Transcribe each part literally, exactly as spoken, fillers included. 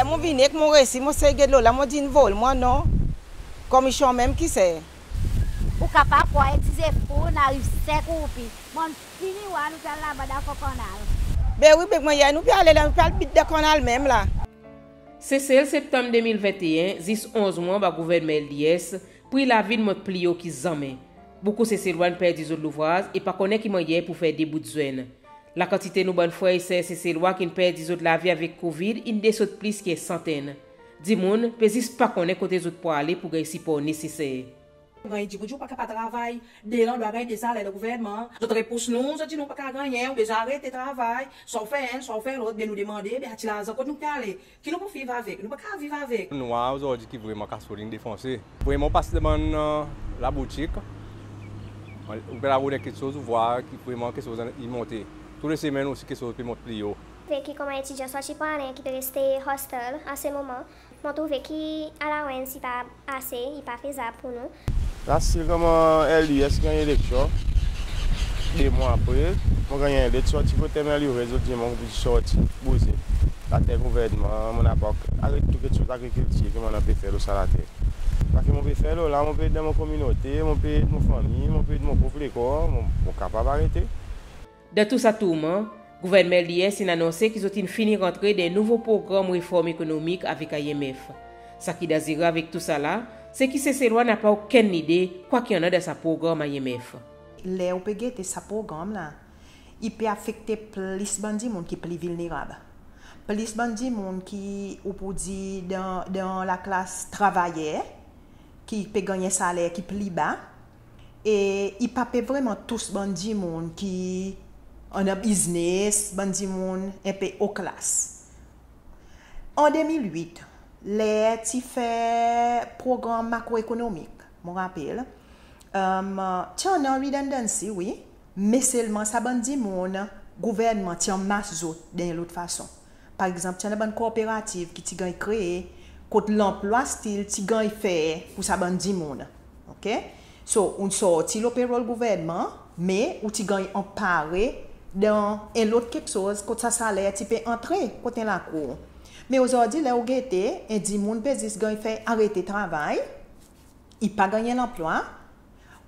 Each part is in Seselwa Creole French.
Mon vin ek mon resi, mon sey get lo la, mon dir in vol mwan non. Komisyon menm ki ser. Ou kapab war en ti zef pour nou ariv senk roupi. Mon fini war nou pe al laba dan fon kannal. Be wi, be mannyer nou pe ale la, nou pe al bit dan kannal menm la. Sesel, Septanm de mil venteen, zis onz mwan anba gouvernman L D S, pri lavi in mont pli o ki zanmen. Bokou Seselwa in perdi zot louvraz e pa konnen ki mannyer pour fer debout zwenn. Lakantite nou bann frer e ser Seselwa ki'n perdi zot lavi avek COVID in desot plis ki en santenn. Dimoun pe zis pa konnen kote zot pou ale pour ganny sipor neseser. Ganny dir pour dir ou pa kapab travay, de landrwa ganny de saler dan gouvernman. Zot repous nou, zot dir nou pa kapab ganny anyen, ou bezwen arete travay, swa ou fer enn, swa ou fer lot, be nou demande, be sa ti larzan kot nou pe ale? Ki nou pou viv avek? Nou pa kapab viv avek. Nou war ozordi ki vreman gasolin defanse. Vreman pas dan bann laboutik, ou pe al rod en keksoz, ou war ki vreman keksoz i monte. Tou le semenn osi keksoz pe mont pli o. Ve ki konman etidyan sorti Praslin ki pe reste hostel a se moman, mon trouve ki allowance i pa ase, i pa fezab pour nou. Sa stil konman L D S ganny eleksyon, de mwan apre mon ganny en let sorti kot M L U, zot dir mwan pour sorti bouze later gouvernman, mon napa aret tou keksoz agrikiltir ki mon annan pe fer lo sa later. Sa ki mon pe fer lo la, mon pe ed dan mon kominote, mon pe ed mon fanmir, mon pe ed mon prop lekor, mon, mon kapab arete. Dan tou sa tourman, gouvernman L D S in anonse ki zot in fini rantre dan en nouvo progranm reform ekonomik avek I M F. Sa ki danzere avek tousala, se ki Seselwa napa okenn lide kwa ki annan dan sa progranm I M F. Ler ou pe gete sa progranm la, i pe afekte plis bann dimoun ki pli vilnerab. Plis bann dimoun ki, ou pou dir, dan, dan laklas travayer, ki pe ganny en saler ki pli ba. E i pa pe vreman tous bann dimoun ki annan biznes, bann dimoun en pe o klas. An de mil wit, ler ti fer progranm makroekonomik, mon rapel, ti annan redundancy, wi, me selman sa bann dimoun, gouvernman ti anmas zot dan en lot fason. Par egzanp, ti annan bann korperativ ki ti ganny kree, kot lanplwa stil ti ganny fer pour sa bann dimoun. Oke? So, ou'n sorti lo payroll gouvernman, me ou ti ganny anpare dan en lot keksoz kot sa saler ti pe antre kot en lakour. Me ozordi, ler ou gete, en dimoun pe zis ganny fer arete travay, i pa ganny en lanplwa,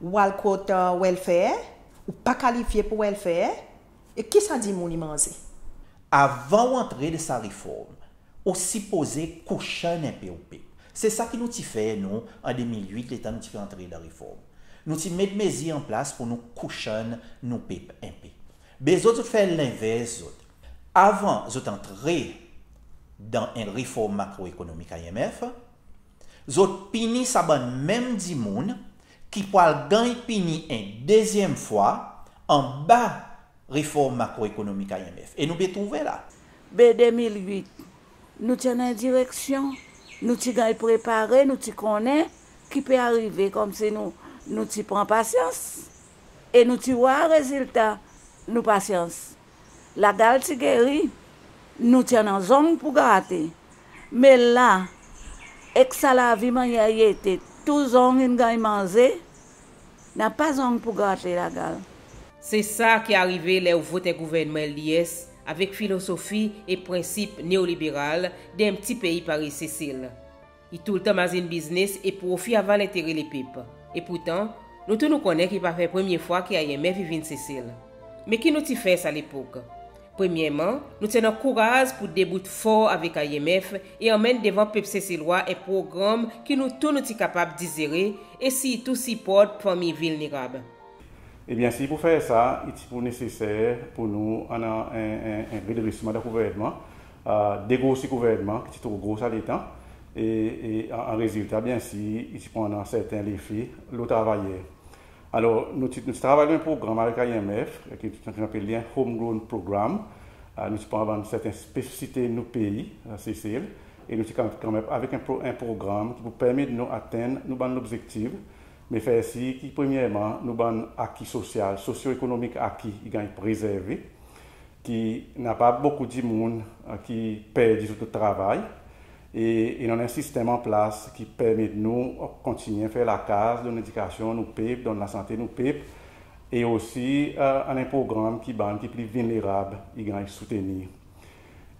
ou al kot welfare, ou pa kalifye pour welfare, e ki sa dimoun i manze? Avan ou antre dan sa reform, ou sipoze cushion en pe ou pep. Se sa ki nou ti fer nou an de mil wit, letan nou ti antre dan reform. Nou ti met mezir an plas pour nou cushion nou pep en pe. Be zot, zot fer lenvers zot. Avan zot antre dan en reform makroekonomik I M F, zot pini sa bann menm dimoun ki pou al ganny pini en dezyenm fwa anba reform makroekonomik I M F. E nou pe trouve la. Be de mil wit, nou ti annan en direksyon, nou ti ganny prepare, nou ti konnen ki pe arive, konmsi nou, nou ti pran pasyans. E nou ti war rezilta nou pasyans. Lagal ti geri, nou ti annan zong pour grate. Me la, ek sa lavi mannyer i ete, tou zong in ganny manze, napa zong pour grate lagal. Se sa ki arive ler ou vot en gouvernman L D S avek filozofi e prensip neoliberal dan en pti pei parey Sesel. I toultan mazin biznes e profi avan lentere lepep. E pourtan, nou tou nou konnen ki pa fer premye fwa ki I M F i vin Sesel. Me ki nou ti fer sa lepok? Premyerman, nou ti annan kouraz pour debout for avek I M F e anmenn devan pep Seselwa en progranm ki nou tou nou ti kapab dizere e sirtou siport fanmir vilnerab. Ebyen, si i pou fer sa, i ti pou neseser pour nou annan en, en, en redresman dan gouvernman, degrosi gouvernman ki ti tro gro sa letan, e, e an, an rezilta, byensir, i ti pou annan serten lefe lo travayer. Alor, nou ti, nou ti travay lo en progranm avek I M F, ki, ki nou apel li en homegrown program. Nou ti pran bann serten spesifisite nou pei, Sesel, e nou ti kan, kanmenm avek en pro-, en progranm ki pou permet nou atenn nou bann lobzektif, me fer sir ki premyerman nou bann aki sosyal, sosyo-ekonomik aki i ganny prezerve, ki napa bokou dimoun ki perdi zot travay, e, e nou annan en sistenm an plas ki permet nou kontinyen fer lakaz, donn ledikasyon nou pep, donn lasante nou pep, e osi annan en progranm ki bann ki pli vilnerab i ganny soutenir.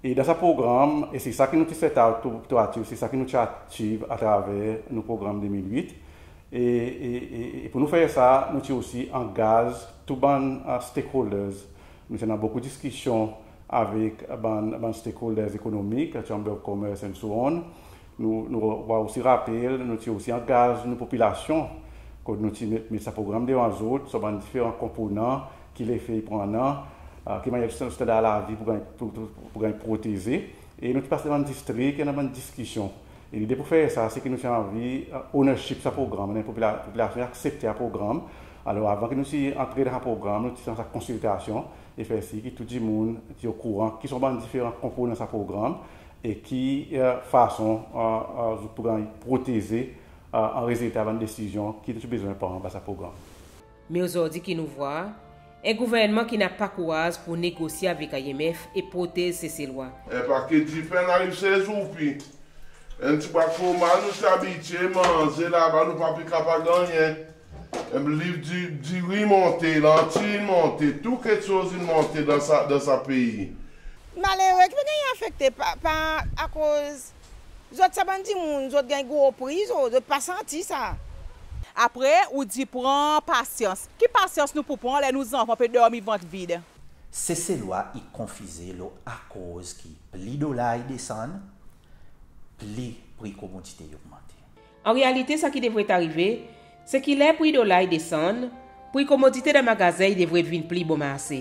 E dan sa progranm, e se sa ki nou ti set out to, to achieve, se sa ki nou ti achieve atraver nou progranm de mil wit. E, e, e, e pour nou fer sa, nou ti osi angaz tou bann, ah, stakeholders. Nou ti annan bokou diskisyon avek bann, bann stakeholders ekonomik, Chamber of Commerce and so on. Nou, nou, ou a osi rapel, nou ti osi angaz nou popilasyon, kot nou ti met, met sa progranm devan zot, son bann diferan konponan, ki lefe i pou annan, ah, ki mannyer standar lavi pou ganny, pou, pou, pou ganny proteze. E nou ti pas dan bann distrik, annan bann diskisyon. E lide pou fer sa, se ki nou ti anvi, ah, ownership sa progranm, ler popila-, popilasyon i aksepte sa progranm. Alor, avan ki nou ti antre dan sa progranm, nou ti annan sa konsiltasyon e fer sir ki tou dimoun ti okouran ki son bann diferan konponan sa progranm e ki, eh, fason, eh, eh, zot pou ganny proteze, eh, an rezilta bann desizyon ki nou ti bezwen pran anba sa progranm. Me ozordi ki nou vwar, en gouvernman ki napa kouraz pour negosye avek I M F e protez Seselwa. En paket dipen in ariv sez roupi. En ti bwat fromal nou ti abitye manze laba, nou pa pli kapab gannyen. En liv di, diri monte, lanti in monte, tou keksoz in monte dan sa, dan sa pei. Malere ki pe ganny afekte pa, pa akoz zot sa bann dimoun, zot ganny gro pri, zot, zot pa santi sa. Apre, ou dir pran pasyans. Ki pasyans nou pou pran ler nou zanfan pe dormi vant vid? Seselwa i konfize lo akoz ki pli dola i desann, pli pri komodite i ogmante. An realite, sa ki devret arive, se ki ler pri dola i desann, pri komodite dan magazen i devret vin pli bon marse.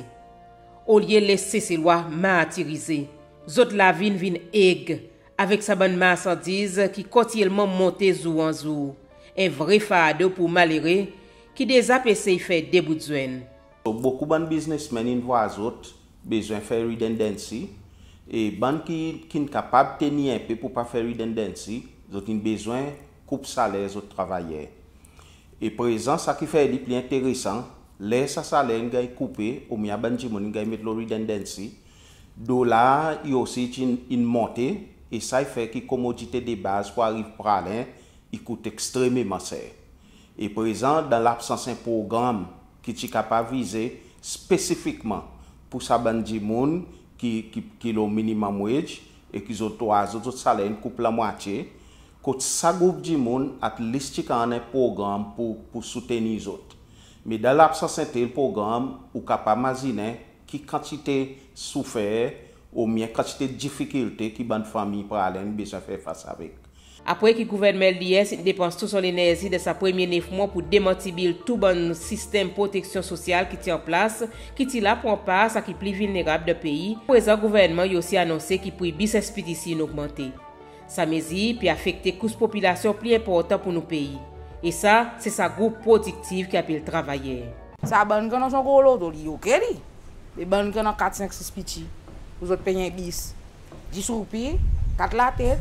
Olye les Seselwa martirize, zot lavi in vin eg avek sa bann marsandiz ki kontinyelman monte zour an zour. En vre fardo pour malere ki deza pe sey fer de bout zwenn. So, bokou bann biznesmenn in vwar zot bezwen fer redundancy, e bann ki, ki'n kapab tenir en pe pour pa fer redundancy, zot in bezwen koup saler zot travayer. E prezan, sa ki fer li pli enteresan, ler sa saler in ganny koupe, oubyen bann dimoun in ganny met lo redundancy, dola i osi in, in monte, e sa i fer ki komodite de baz pour ariv Praslin, i kout ekstrememan ser. E prezan, dan labsans en progranm ki ti kapab vize spesifikman pour sa bann dimoun ki, ki, ki lo minimum wage e ki zot, zot, zot saler in koup lanmwatye, kot sa group dimoun at least ti kapab annan en progranm pour, pour soutenir zot. Me dan labsans en tel progranm, ou kapab mazinen ki kantite soufer oubyen kantite difikilte ki bann fanmir Praslin in bezwen fer fas avek. Apre ki gouvernman L D S in depans tou son lenerzi dan sa premye nef mwan pour demantibil tou bann sistenm proteksyon sosyal ki ti an plas, ki ti la pour anpar sa ki pli vilnerab dan pei, prezan gouvernman i osi anonse ki pri bis S P T C in ogmante. Sa mezir pe afekte kous popilasyon pli enportan pour nou pei. E sa, se sa group prodiktif ki apel travayer. Sa bann ki annan son gro loto, li oke li. Me bann ki annan kat, senk, sis piti, pour zot pey en bis dis roupi, kat latet,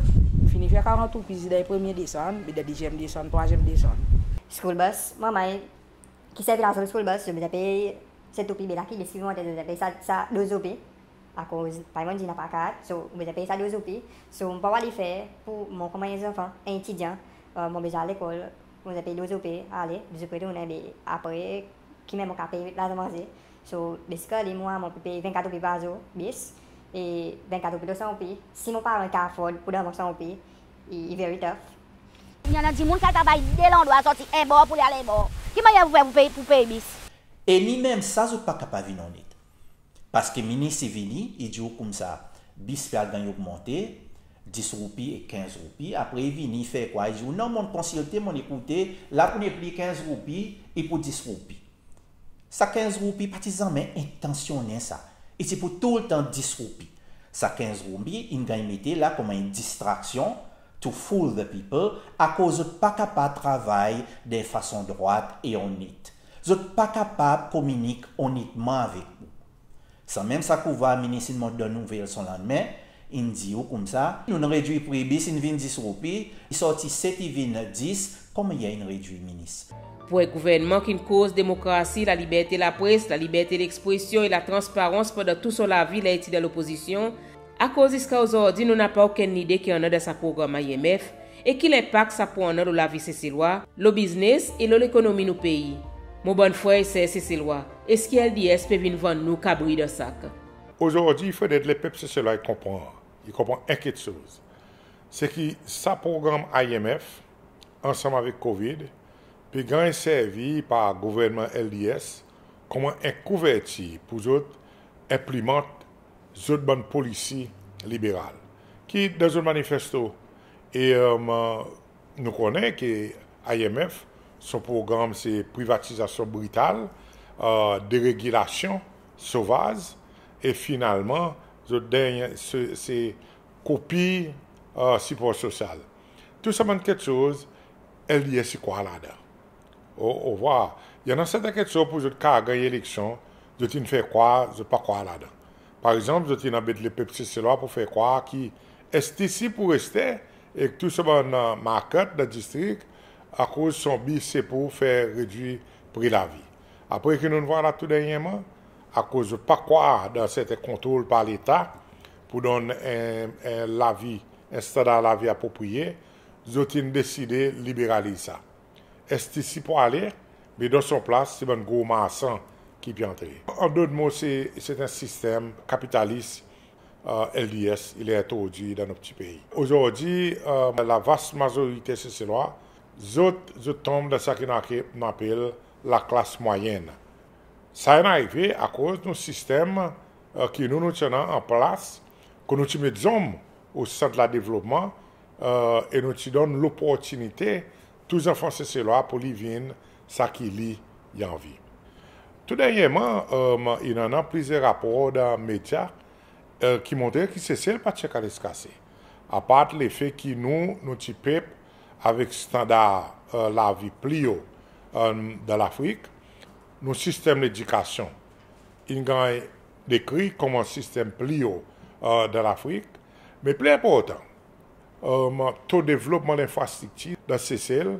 fini fer karant roupi dan premye desann, me dan dezyenm desann, trwazyenm desann. School bus, manman, ki servi larzan school bus, zot bezwen pey set roupi, be la ki bis ki monte, zot bezwen pey sa, sa douz roupi. Akoz, parey mon'n dir, napa kat, so, mon bezwen pey sa douz roupi. So, mon pa war li fer pour mwan konman en zanfan, en etidyan, e, mon bezwen al lekol, mon bezwen pey douz roupi ale, douz roupi retournen, be apre, ki menm mon kapab pey larzan manze. So, basically, mwan, mon pe pey vennkat roupi par zour, bis, e vennkat roupi lo san roupi. Si mon paran i kapab afford pour donn mwan san roupi, i, i very tough. I annan dimoun ki al travay de landrwa, sorti en bor pour li al en bor. Ki mannyer pou fer pour pey, pour pey bis? E ni menm sa, zot pa kapab vin onnet. Paski minis i vini, i dir ou koumsa, bis pe al ganny ogmante dis roupi e kenz roupi, apre i vini i fer kwa? I dir ou, non, mon'n konsilte, mon'n ekoute, la pou nepli kenz roupi, i pou dis roupi. Sa kenz roupi pa ti zanmen entansyonnen sa. I ti pou toultan dis roupi. Sa kenz roupi in ganny mete la konman en distraksyon, to fool the people, akoz zot pa kapab travay de fason drwat e onnet. Zot pa kapab kominik onnetman avek ou. Sanmenm sa ki ou war minis in mont dan nouvel son lannmen, in dir ou koumsa, nou'n redwir pri bis, in vin dis roupi, i sorti set, i vin dis, konman i in redwir, minis? Pour en gouvernman ki'n koz demokrasi, laliberte lapres, laliberte lekspresyon e latransparans pandan tou son lavi ler i ti dan lopozisyon, akoz ziska ozordi nou napa okenn lide ki annan dan sa progranm I M F e ki lenpak sa pou annan lo lavi Seselwa, lo biznes e lo lekonomi nou pei? Mon bann frer e ser Seselwa, eski L D S pe vin vann nou kabri dan sak? Ozordi, fodre lepep Seselwa i konpran. I konpran en keksoz. Se ki sa progranm I M F, ansanm avek COVID, pe ganny servi par gouvernman L D S konman en kouvertir pour zot enplimant zot bann polisi liberal ki dan zot manifesto. E, e, nou konnen ki I M F, son progranm se privatizasyon brital, e, deregilasyon sovaz, e finalman, zot dernyen, se, se koupi, e, sipor sosyal. Tou sa bann keksoz, L D S i krwar ladan. Ou, ou war, i annan serten keksoz pour zot kapab ganny eleksyon, zot in fer krwar zot pa krwar ladan. Par egzanp, zot in anbet lepep Seselwa pour fer krwar ki S T C pou reste, e tou sa bann, e, market dan distrik, akoz son bi se pour fer redwir pri lavi. Apre ki nou'n war la tou dernyerman, akoz zot pa krwar dan serten kontrol par Leta pour donn en, en lavi, en standar lavi apropriye, zot in deside liberaliz sa. S T C pou ale, me dan son plas, se bann gro marsan ki pe antre. An dot mo, se, se en sistenm kapitalis, e, L D S i le entrodwir dan nou pti pei. Ozordi, e, lavast mazorite Seselwa, zot, zot tonm dan sa ki nou ake-, nou apel laklas mwayenn. Sa in arive akoz nou sistenm, e, ki nou, nou ti annan an plas, ki nou ti met zonm o sant ladevlopman, e, e nou ti donn loportinite tou zanfan Seselwa pour li vin sa ki li i anvi. Tou dernyerman, e, i annan plizyer rapor dan medya, e, ki montre ki Sesel pa ti en kales kase. Apard lefe ki nou, nou ti pep avek standar, e, lavi pli o, e, dan Lafrik, nou sistenm ledikasyon in ganny dekri konman sistenm pli o, e, dan Lafrik. Me pli enportan, e, to devlopman lenfrastriktir dan Sesel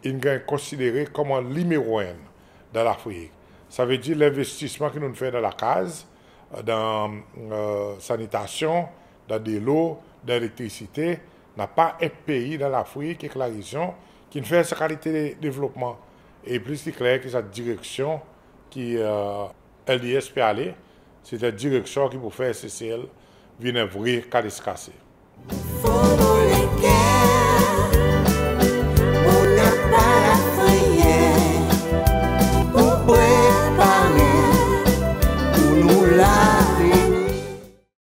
in ganny konsidere konman nimero enn dan Lafrik. Savedir lenvestisman ki nou'n fer dan lakaz, dan, e, sanitasyon, dan delo, dan elektrisite, napa en pei dan Lafrik ek larezyon ki'n fer sa kalite de devlopman. E plis i kler ki sa direksyon ki, e, L D S pe ale, se en direksyon ki pou fer Sesel vin en vre kales kase.